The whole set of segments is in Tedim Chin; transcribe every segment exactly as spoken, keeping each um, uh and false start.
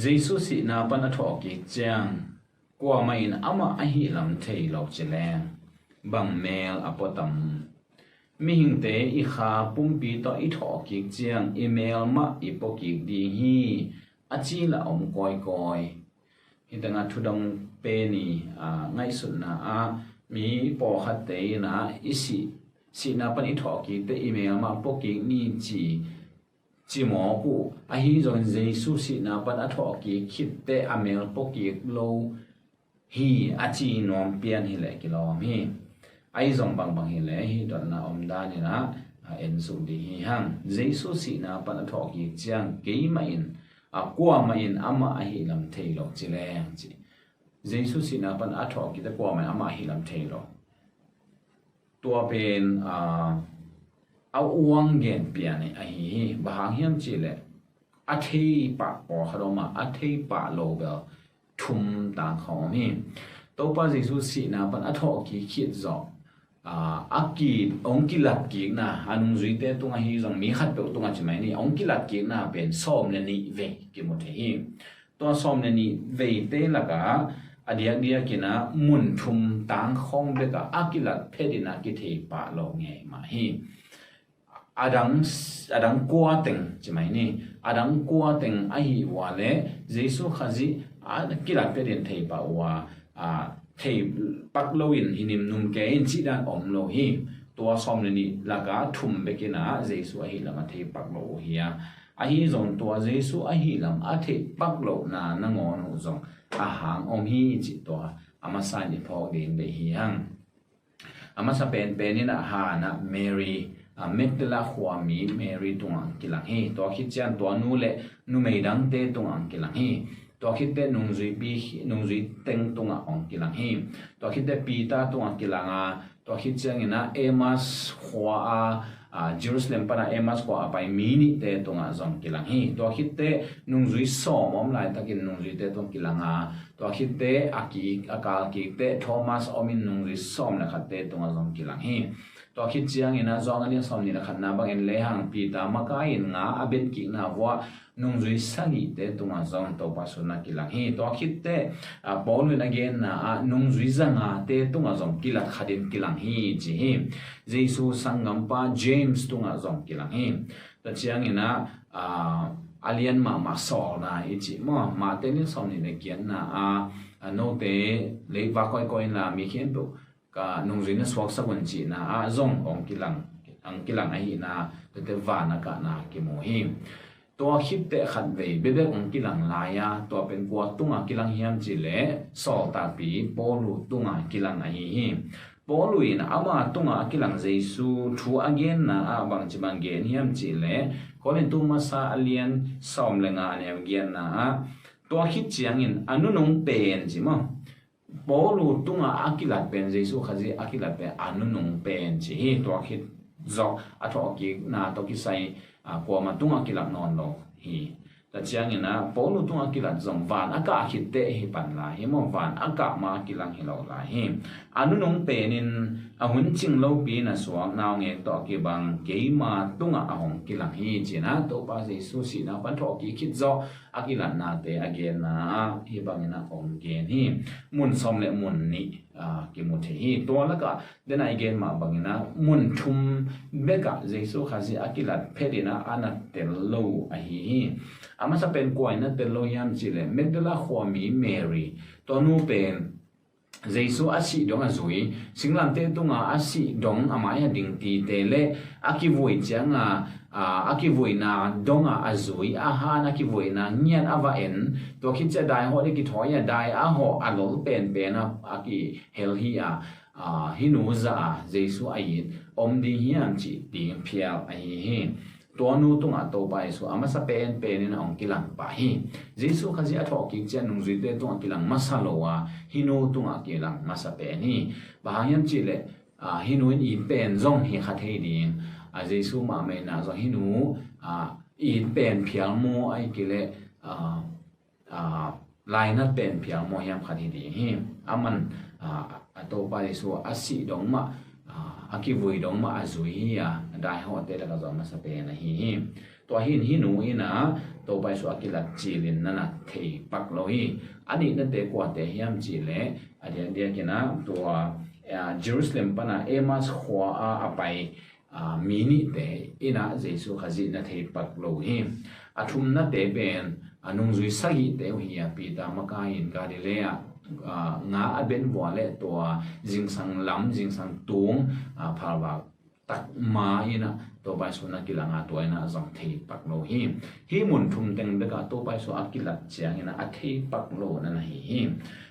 Jesu sihna pan a thawhkik ciang kuamah in amah ahi lam thei lo ci leng bang mel a puatam? Mihingte i kha pumpi tawh i thawhkik ciang i mel mah i puakik ding hi, a ci la om kawikawi. Hih tengah thudang pen i, aa, ngaihsutna ah mi pawlkhatte in ah i sih, sihna pan i thawhkikte i mel mah puakik ni ci, ci mawk uh. Ahi zongin Jesu sihna pan a thawhkik khitte a mel puakik lo hi, a ci nuam pian hileh kilawm hi. Ahi zong bangbang hileh hih dotna om dan in ah, a, en suk ding hi hang. Jesu sihna pan a thawhkik ciang keimah in, a, kuamah in amah ahi lam thei lo ci leng ci. Jesu sihna pan a thawhkikte kuamah in amah ahi lam thei lo. Tua pen, aa, a uang gen pian ahi hi. Bang hang hiam cihleh a thei pah pawlkhat om a, a thei pah lo bel thum tang khawng om hi. Topa Jesu sihna pan a thawhkik khit zawh, aa, a ki, hong kilatkikna, a nungzuite tungah hi zong mi khatpeuh tungah ci mai ni, hong kilatkikna pen sawm le nih vei kimu thei hi. Tua sawm le nih veite lakah a diakdiakin ah mun thum tang khawng bekah a kilat phetin ah kithei pah lo ngei mah hi. A dang, a dang kua teng ci mai ni. A dang kua teng ahi uh a leh Jesu Khazih a kilat phetin thei pah uh a, a, thei pak loin hi nimnum kei in cih dan om lo hi. Tua sawm le nih lakah thum bekin ah Jesu ahi lam a thei pak lo uh hi a. Ahi zong tua Jesu ahi lam a theih pak lohna nangawn uh zong a hang om hi cih tua a masa in i phawk ding deih hi hang. A masa penpen in ah hana Mary, a, Magdala khuami Mary tungah hong kilang hi. Tua khit ciang tua nu le numei dangte tungah hong kilang hi. Tua khitte nungzuipi, nungzui teng tungah hong kilang hi. Tua khitte Peter tungah kilang a, tua khit ciangin ah Emmaus khua a, a, Jerusalem pan a Emmaus khua a pai mi nihte tungah zong kilang hi. Tua khitte nungzui sawm om laitakin nungzuite tungah kilang a, tua khitte a kik, a kalkikte Thomas omin nungzui sawm le khatte tungah zong kilang hi. Tua khit ciangin ah Johan a lian sawm nih le khatna bangin lehang Peter makai-in nga a betkikna vuah nungzui sagihte tungah zong Topa suna kilang hi. Tua khitte, a, Paul in a genna ah nungzui zangate tungah zong kilat khatin kilang hi ci hi. Jesu sanggampa James tungah zong kilang hi. Tua ciangin ah, a, a lian mahmah sawlna i cih maw, Mate lian sawm nih le giatna ah, a, note lei va kawikawi inla mi khempeuh ka nungzui na suaksak un cihna ah zong hong kilang, hong kilang ahihna, tuate van a kahna kimu hi. Tua khitte khatvei bekbek hong kilang lai a, tua pen kua tungah kilang hiam cihleh sawltakpi Paulu tungah kilang ahi hi. Paulu in ama tungah a kilang Jesu thu a genna ah bangci bang gen hiam cihleh Korintu masa a lian sawm le nga a neu giatna ah, tua khit ciangin a nunung pen ci maw, Paulu tungah a kilat pen, Jesu Khazih a kilat pen a nunung pen ci hi. Tua khit zawh a thawhkikna tawh kisai, a, kuamah tungah kilat nawn lo hi. Tua ciangin ah Paulu tungah kilat zong van a kah khit teh hi pan lai hi maw, van a kah ma kilang hi lo lai hi. A nunung penin a hun cing lopi na suak naungek tawh a kibang keima tungah a hong kilang hi ci-in ah Topa Jesu sihna pan thawhkik khit zawh a kilatnate a genna ah hih bangin ah hong gen hi. Mun sawm le mun nih, a, kimu thei hi. Tua lakah dena i gen mah bangin ah mun thum bekah Jesu Khazih a kilat phetin ah a na tel lo ahi hi. A masa pen kua in na tel lo hiam cihleh Magdala khuami Mary, tua nu pen Jesu a sih dong a zui, singlamteh tungah a sih dong a mai-ah ding tite le a kivui cianga, a, a kivuina dongah a zui, a han a kivuina ngiat a va en, tua khit ciah daihawh ding kithawi a, dai a hawh a lol penpen a, a kihel hi a, a, hih nu zah a Jesu a it om ding hiam cih ding phial ahi hi. Tua nu tungah Topa Jesu a masa penpen in a hong kilang pah hi. Jesu Khazih a thawhkik ciang nungzuite tungah kilang masa lo a, hih nu tungah kilang masa pen hi. Bang hang hiam cihleh, a, hih nu in it pen zong hi kha thei ding. A, Jesu mahmah in ah zong hih nu, a, it pen phial maw, ahih kei leh, a, a, lainat pen phial maw hiam khat hi ding hi. Aman, a, a Topa Jesu a sih dong mah, a, a kivui dong mah a zui hi a, a daihawhte lakah zong a masa pen ahi hi. Tua hi in hih nu in a Topa Jesu a kilat cilin na na thei pak lo hi. A nihnate kuate hiam cih leh a diakdiakin a tua Jerusalem pan a Emmaus khua a a pai mi nihte in a Jesu Khazih na thei pak lo hi. A thumnate pen a nungzui sagihte uh hi a, Peter makai in Galilee ah nga a ben vua le tua zingsang lam, zingsang tung phalvak tak ma in a Topa Jesu na kilang a, tua in a zong thei pak lo hi. Hih mun thum teng bek a Topa Jesu a kilat ciangin a thei pak lo na na hi hi.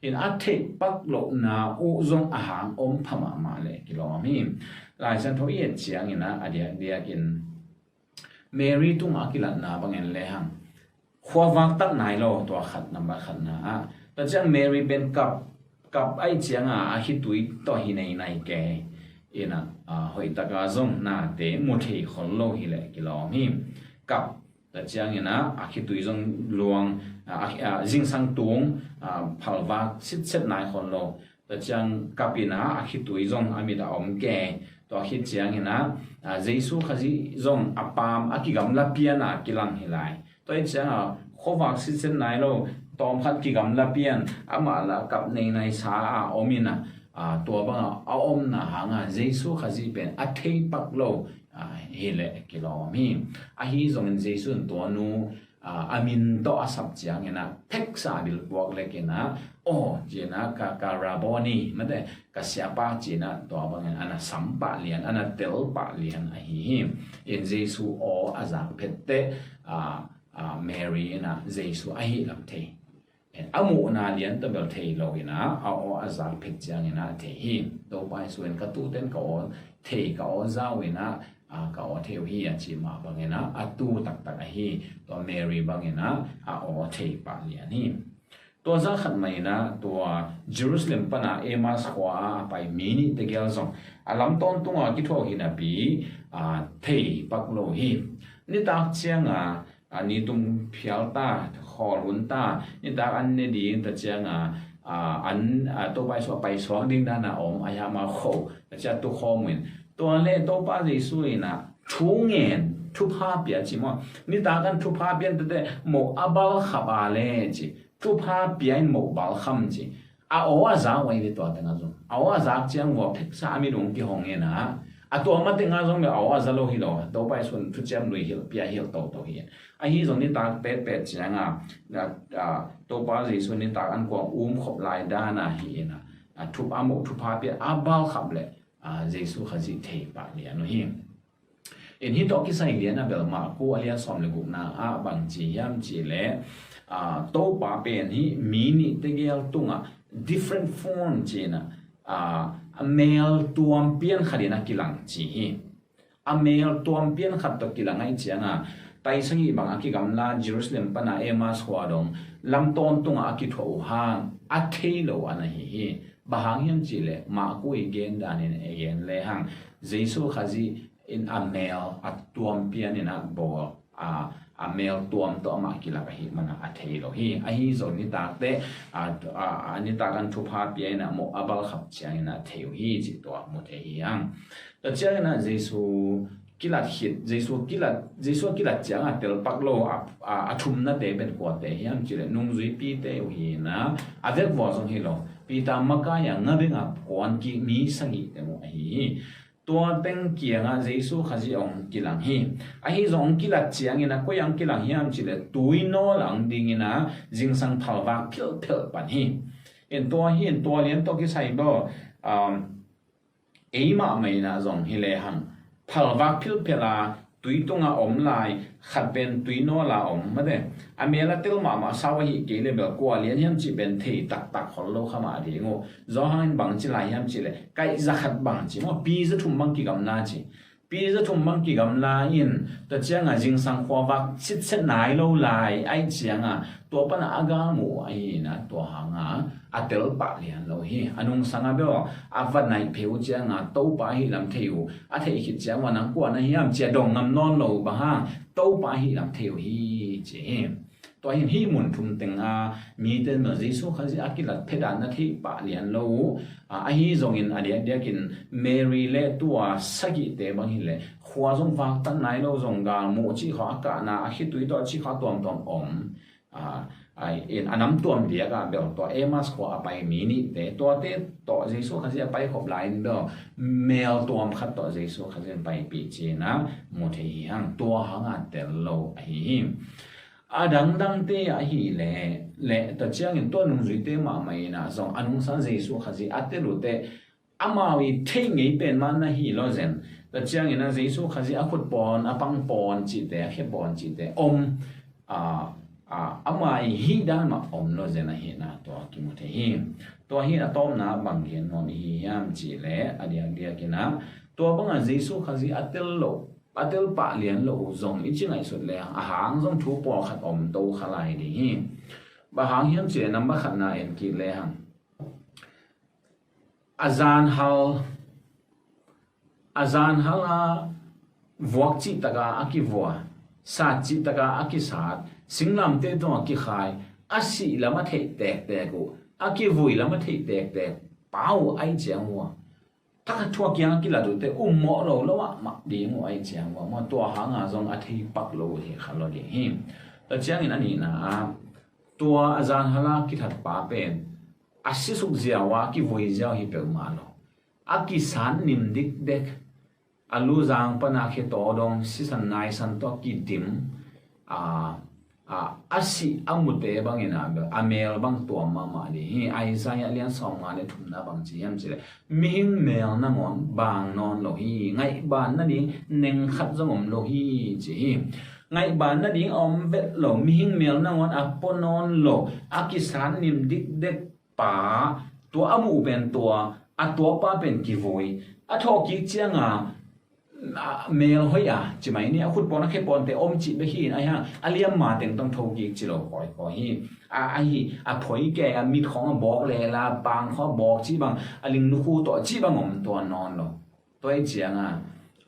In a thei pak lohna uh zong a hang om pha mahmah leh kilawm hi. Lai Siangtho i et ciangin a diakdiakin Mary tungah a kilatna bangin lehang khuavak tak nai lo, tua khat, number khatna ah. Tua ciang Mary pen kap, kap aih cianga a khitui tawh hi neinai ke in a hoihtaka zong nate mu thei khol lo hi leh kilawm hi. Kap, tua ciangin a khitui zong luang, zingsang tung phalvak sitset nai khol lo. Tua ciang kap in a khitui zong a mit a om ke. Tua khit ciangin a Jesu Khazih zong a paam a kigamla pian a kilang hi lai. Tua hi cianga khuavak sitset nai lo, tawmkhat kigamla pian, amah la kap neinai sa a om in a, tua banga a omna hanga Jesu Khazih pen a thei pak lo hi leh kilawm hi. Ahi zongin Jesu in tua nu a min tawh a sap ciangin a pheksa bil puak lekin a, aw, ci-in a ka, ka Rabboni, mate, ka siapa ci-in a tua bangin a na sam pah lian, a na tel pah lian ahi hi. In Jesu aw a zak phette Mary in a Jesu ahi lam thei, a muhna lian tawh bel thei lo in a, a aw a zak phet ciangin a thei hi. Topa Jesu in ka tuten ka aw thei, ka aw zau in a ka aw thei uh hi a ci mah bangin a, a tu taktak ahi. Tua Mary bangin a a aw thei pah lian hi. Tua za khat mah in a tua Jerusalem pana Emmaus khua a a pai mi nih tegel zong a lam tawntunga kithuah uh hi napi thei pak lo hi. Nitak cianga a nitum phial ta, khawl hun ta, nitak an ne ding ta cianga an Topa Jesu a paisuak ding dana om a hiama kho ta cia tukhawm uh in, tua le Topa Jesu in a thu ngen, thupha pia ci maw? Nitak an thupha pian tete moh a balkhap a le ci, thupha pia in moh balkham ci. A aw a zak uh ahi ve tua tengah zong. A aw a zak ciang vua pheksa a mit ung kihong in a, a tua ma tengah zong le a aw a za lo hi lo. Topa Jesu in thuciam lui hilh pia hilh toto hi. Ahi zong nitak petpet cianga Topa Jesu nitak an kuang um khop lai dana hi in a, a thup a moh thupha pia a balkhap le Jesu Khazih thei pah lian uh hi. In hih tawh kisai lian a bel Marku a lian sawm le gukna ah bang ci hiam ci le, Topa pen hih mi nih tegel tungah different form ci-in a, a mel tuam pian khat in a kilang ci hi. A mel tuam pian khat tawh kilang ahi cianga taisang ih bang a kigamla Jerusalem pana Emmaus khua dong lam tawntungah a kithuah uh hang a thei lo a na hi hi. Bang hang hiam ci le Marku i gen danin e gen le hang Jesu Khazih in a mel a tuam pian in a bawl a, a mel tuam tawh amah kilak ahi mana a thei lo hi. Ahi zong nitakte a, a, a nitak an thupha pia in a moh a balkhap ciangin a thei uh hi ci tua mu thei hi hang. Tua ciangin a Jesu kilat khit, Jesu kilat, Jesu kilat ciangin a telpak lo a, a, a thumnate pen kuate hiam ci le nungzuipite uh hi in a, a vekvua zong hi lo. Peter makai a nga benga kuan kik mi sagih teng uh ahi hi. Tua teng kiangah Jesu Khazih hong kilang hi. Ahi zong hong kilat ciangin a koi hong kilang hiam ci le tui nawl a hong dingin a zingsang phalvak philphel pan hi. In tua hi in tua lian tawh kisai baw, um, eimah mah in a zong hi le hang phalvak philphel a tui tunga om lai, khat pen tui nawla om mate. A mel a tel mahmah sau ahi kei le bel kua lian hiam cih pen thei taktak khol lo kha mah ding uh. Johan in bang ci lai hiam cih le kaih za khat bang ci maw, pi za thum bang kigamla ci. Pi za thum bang kigamla in tua cianga zingsang khuavak sitset nai lo lai aih cianga tua pana a ga mu ahi na tua hanga a tel pah lian lo hi. A nungsang a bel a va naih pheu cianga Topa ahi lam thei uh. A theih khit ciang ua nang kua na hiam cia dong ngam nawn lo bang hang Topa ahi lam thei uh hi ci hi. Tua hin hih mun thum teng a mite in bel Jesu Khazih a kilat phedan na theih pah lian lo uh. A, ahi zongin a diakdiakin Mary le tua sagihte bang hileh khua zong vaktan nai lo, zong galmuh cih khawng a kahna, a khitui tawh cih khawng a tuamtuam om. A, a, in a nam tuam diak ah bel tua Emmaus khua a pai mi nihte, tuate tawh Jesu Khazih a pai khop lai-in bel mel tuam khat tawh Jesu Khazih in paipih ci-in a mu thei hi hang. Tua hang a tel lo ahi hi. A dangdangte ahih leh, leh tua ciangin tua nungzuite mahmah in a zong a nungsan Jesu Khazih a tel uh teh amau i theih ngei pen mah na hi lo zen. Tua ciangin a Jesu Khazih a khut pawn, a pang pawn cihte, a khe pawn cihte om, a, a, ama i hih dan mah om lo zen ahihna tua kimu thei hi. Tua hi a tawpna bang gen nuam i hi hiam cih leh a diakdiakin a tua bangah Jesu Khazih a tel lo, a tel pah lian lo uh zong i ci ngaihsut leh a hang zong thu pawlkhat om to kha lai ding hi. Bang hang hiam cih leh number khatna en kik lehang, a zanhal, a zanhal a vuak cihtaka a kivua, sat cihtaka a kisat, singlamteh tungah kikhai, a sih lam a theih tektek uh, a kivui lam a theih tektek pa uh ahih ciang uh a, thakhat thu a kiang a kilat uh teh ummawh lo lo ah mah ding uh ahih ciang uh a, maw, tua hanga zong a thei pak lo uh hi kha lo ding hi. Tua ciangin a nihna ah tua a zanhal a kithat pa pen a sisuk ziau a kivui ziau hi peuhmah lo, a kisat nim dikdek, a luzang pana khe tawdong sisan naisan tawh kidim, a, a, a sih a mute bangin a, a mel bang tuam mahmah ding hi. Isaiah lian sawmnga le thumna bang ci hiam cih leh mihing mel nangawn bang nawn lo hi, ngaihban nading neng khat zong om lo hi ci hi. Ngaihban nading a om vet lo, mihing mel nangawn a pua nawn lo, a kisat nim dikdek pa, tua a muh pen tua, a tuakpa pen kivui, a thawhkik cianga a, mel hoih a, ci mai ni, a khut pawn a khe pawnte om cih bek hi in, a hiang a liamma teng tawh thokik ci lo kawikawi hi. A, a hi, a phoi kei a, mit khawng a bawk lela, pang khawng a bawk cih bang, a ling nukhu tawh cih bang om tuan nawn lo. Tua hi cianga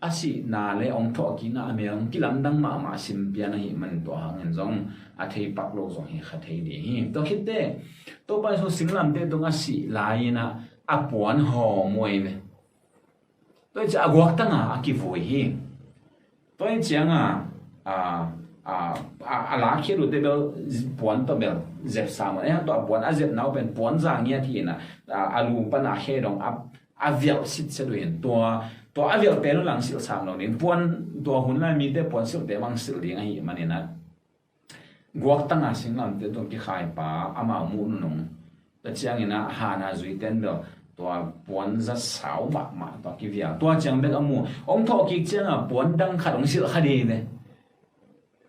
a sihna le hong thawhkikna a mel hong kilamdang mahmah simpian ahih man tua hangin zong a thei pak lo zong hi kha thei ding hi. Tua khitte Topa Jesu singlamteh tung a sih lai-in a, a puan hawm uh ei ve. Tua hi ciah a guaktanga a kivui hi. Tua hi cianga a, a, a, a lakkhiat uhte bel puan tawh bel zepsa mawk. Ei hang tua a puan a zepna uh pen puan za ngiat hi in a, a, a lu pana a khe dong a, a vialh sitset uh in tua, tua a vialh pen uh lang silh sam lo ding. Puan tua hun lai mite puan silhte bang silh ding ahih manin a guaktanga singlamteh tung kikhai pa amau muh nunung. Tua ciangin a hana zuite in bel tua puan za sau mahmah tua kivial. Tua ciang bek a mu. Hong thawhkik cianga puan dang khat hong silh kha ding hi ve.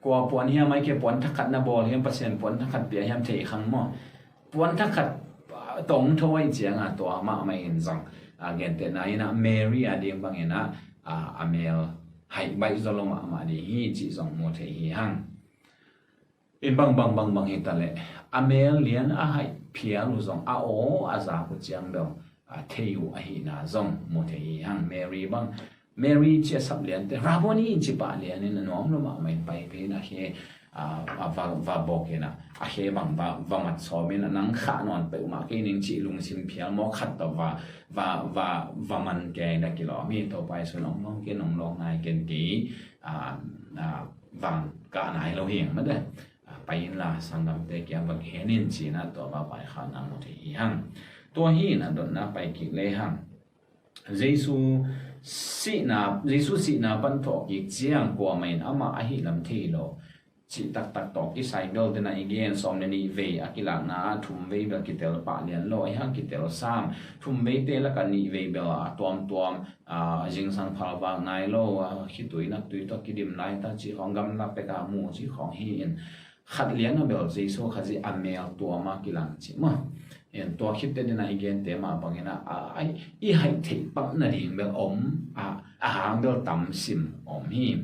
Kua puan hiam ai kei puan thakhat na bawl hiam, Pasian puan thakhat pia hiam thei khang maw. Puan thakhat tawh hong tho ahih cianga tua mahmah in zong a gentehna in a Mary a ding bangin a, a, a mel haih baih zaw lo mahmah ding hi cih zong mu thei hi hang. In bang bang bang bang hi ta leh a mel lian a haih phial uh zong a aw a zak uh ciang bel a thei uh ahihna zong mu thei hi hang. Mary bang, Mary ci a sap liante Rabboni ci pah lianin a nuam lo mahmah in pai pei in a khe, a, a va, va bawk in a, a khe bang va, va mat sawm in a nang khah nawn peuhmah kei ning cih lungsim phial mawk khat tawh va, va, va, va man kei in a kilawm hi. Topa Jesu in hong lawng ken, hong lawng nai ken kei, a, a, vang kah nai lo hi ing mate. A, pai inla sanggamte kiang va gen in ci-in a tua va vaikhakna mu thei hi hang. Tua hi in a dotna pai kik le hang. Jesu sihna, Jesu sihna pan thawhkik ciang kuamah in amah ahi lam thei lo cih taktak tawh kisai bel dena i gen. Sawm le nih vei a kilakna ah thum vei bel kitel pah lian lo, ahi hang kitel sam. Thum veite lakah nih vei bel a tuamtuam, a, zingsang phalvak nai lo, a, khitui naktui tawh kidim laitak cih khawng, gamla peka mu cih khawng hi in. Khat lian a bel Jesu Khazih a mel tuam a kilang cih maw. En tua khitte dena i gente mah bangin a, a, a, i haih theih pak nading bel om, a, a hang bel tam sim om hi.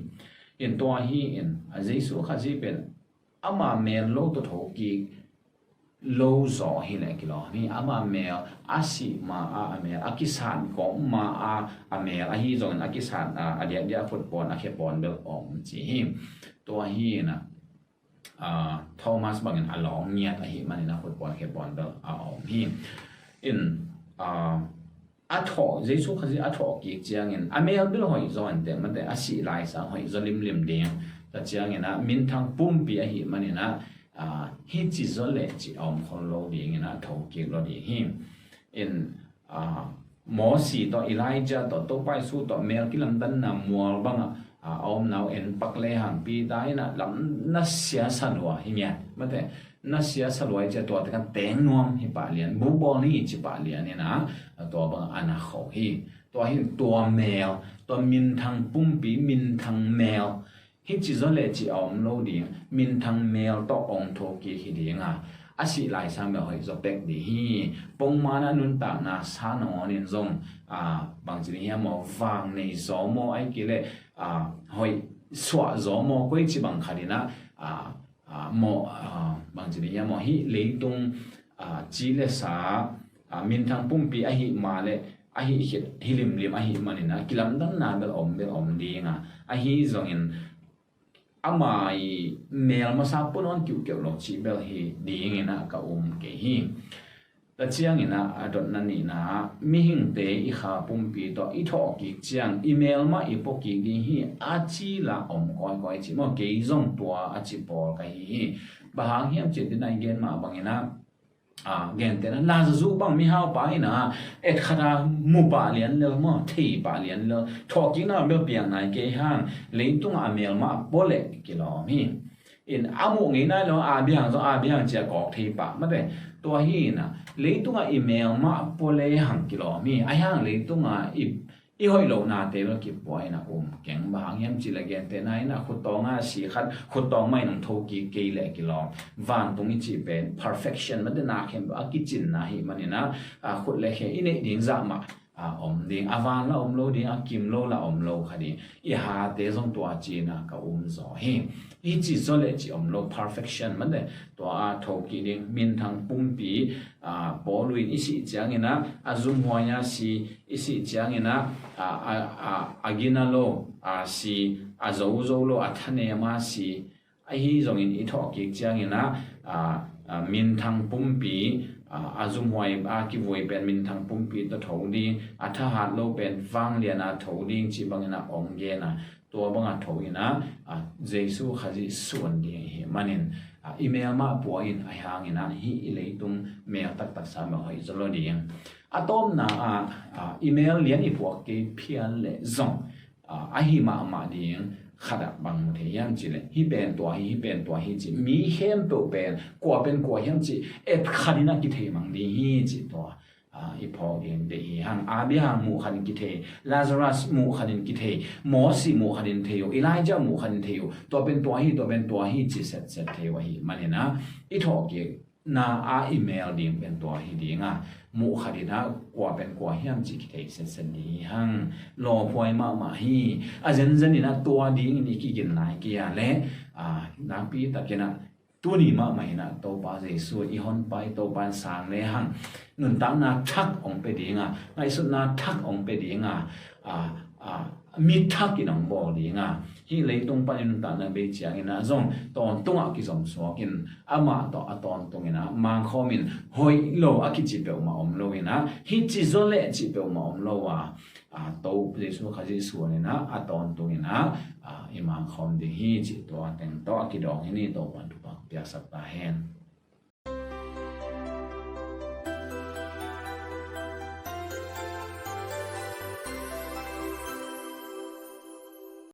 En tua hi in, a, Jesu Khazih pen ama mel lo tawh thokik lo zaw hi leh kilawm hi. Ama mel a sih ma a, a mel a kisat kawm ma a, a mel ahi zongin a kisat a, a diakdiak a khut pawn a khe pawn bel om ci hi. Tua hi in a Thomas bangin a lawng ngiat ahih manin a khutpuan khepuan bel a om hi. In a thawh, Jesu Khazih a thawh kik ciangin a mel bel hoih zaw inteh, mate a sih laisang hoih zaw limlim ding. Tua ciangin a minthang pumpi ahih manin a hici zaw le ci a om khol lo dingin a tho kik lo ding hi. In Mosi tawh, Elijah tawh, Topa Jesu tawh mel kilamdanna mual bangah a omna uh en pak lehang Peter in a lam nasia salua hi ngiat, mate nasia salua hi cia, tua te kan teng nuam hi pah lian, bubawl ni ci pah lian in a tua bangah a na kho hi. Tua hi tua mel, tua minthang pumpi, minthang mel hici zaw le ci a om lo ding, minthang mel tawh ong tho kik hi ding a, a sih laisang mel hoih zaw pek ding hi. Pongman a nuntakna sa nangawn in zong bangci ding hiam maw, vang nei zaw maw, ai kei leh hoih suah zaw maw, koici bang khat in a maw, bangci ding hiam maw, hih leitung ci le sa minthang pumpi ahih mah le ahih khit hi limlim ahih manin a kilamdanna bel om bel om ding a, ahi zongin ama i mel masa pua nawn kiuhkeuh lo cih bel hi dingin a ka um kei hi. Tua ciangin a dotna nihna ah, mihingte i kha pumpi tawh i thawh kik ciang i mel mah i pua kik ding hi a ci la om kawikawi ci maw, kei zong tua a ci pawl ka hi hi. Bang hang hiam cih dina i gen mah bangin a gentehna Lazarus bang mihaupa in a et khat a mu pah lian lel maw, thei pah lian lel, thawhkikna bel piang nai kei hang, leitungah a mel mah pua leh kilawm hi. In a muh ngei nai lo, a bia hang zong a bia hang cia kawk thei pah, mate tua hi in a leitungah i mel mah pua lehang kilawm hi. Ahi hang leitungah i i hoih lohnate bel kipua in a um keng. Bang hang hiam cih leh gentehna in a khuttawng a si khat, khuttawng mah in hong tho kik kei leh kilawm. Vantung i cih pen perfection, mate na khempeuh a kicinna ahih manin a khut le khe i neih ding zah mah a om ding, a van la om lo ding, a kim lo la om lo kha ding. I hate zong tua ci in a ka um zaw hi. Hici zaw le ci om lo, perfection, mate tua a tho kik ding. Minthang pumpi, Paul in i sih ciangin a a zumhuai a si, i sih ciangin a a gina lo a si, a zozo lo, a thanem a si, ahi zongin i thawh kik ciangin a minthang pumpi, a zumhuai a kivui pen minthang pumpi tawh tho ding, a thahat lo pen vanglian a tho ding cih bangin a ong gen a, tua banga tho in a Jesu Khazih suan ding ahih manin i mel mah pua in, ahi hangin a hih i leitung mel taktak sa mel hoih zaw lo ding. A tawpna ah i mel lian i puak kei phial leh zong ahi mahmah ding khat ah bang mu thei hiam cih leh hih pen tua hi, hih pen tua hi cih, mi khempeuh pen kua pen kua hiam cih et khat in a kithei mang ding hi cih tua i phawk ding deih hi hang. Abraham muh khat in kithei, Lazarus muh khat in kithei, Mosi muh khat in thei uh, Elijah muh khat in thei uh, tua pen tua hi, tua pen tua hi cih setset thei uh ahih manin a i thawh kik na a i mel ding pen tua hi ding a, muh khat in a kua pen kua hiam cih kithei setset ding hi hang. Lawphuai mahmah hi. A zenzen in a tua dingin i kigin lai kei a leh nakpi takin a tuni mahmah in a Topa Jesu i honpa i Topa in sang lehang nuntakna thak ong pe ding a, ngaihsutna thak ong pe ding a, mi thak in ong bawl ding a, hih leitung panin nuntakna bei ciangin a zong tawntungah kizom suak in, amah tawh a tawntung in a mangkhawm in, hoih lo a kici peuhmah om lo in a, hih ci zaw leh cih peuhmah om lo a, Topa Jesu Khazih suan in a, a tawntung in a i mangkhawm ding hi cih tua teng tawh a kidawng hi ni. Topa in thupha piaksak ta hen.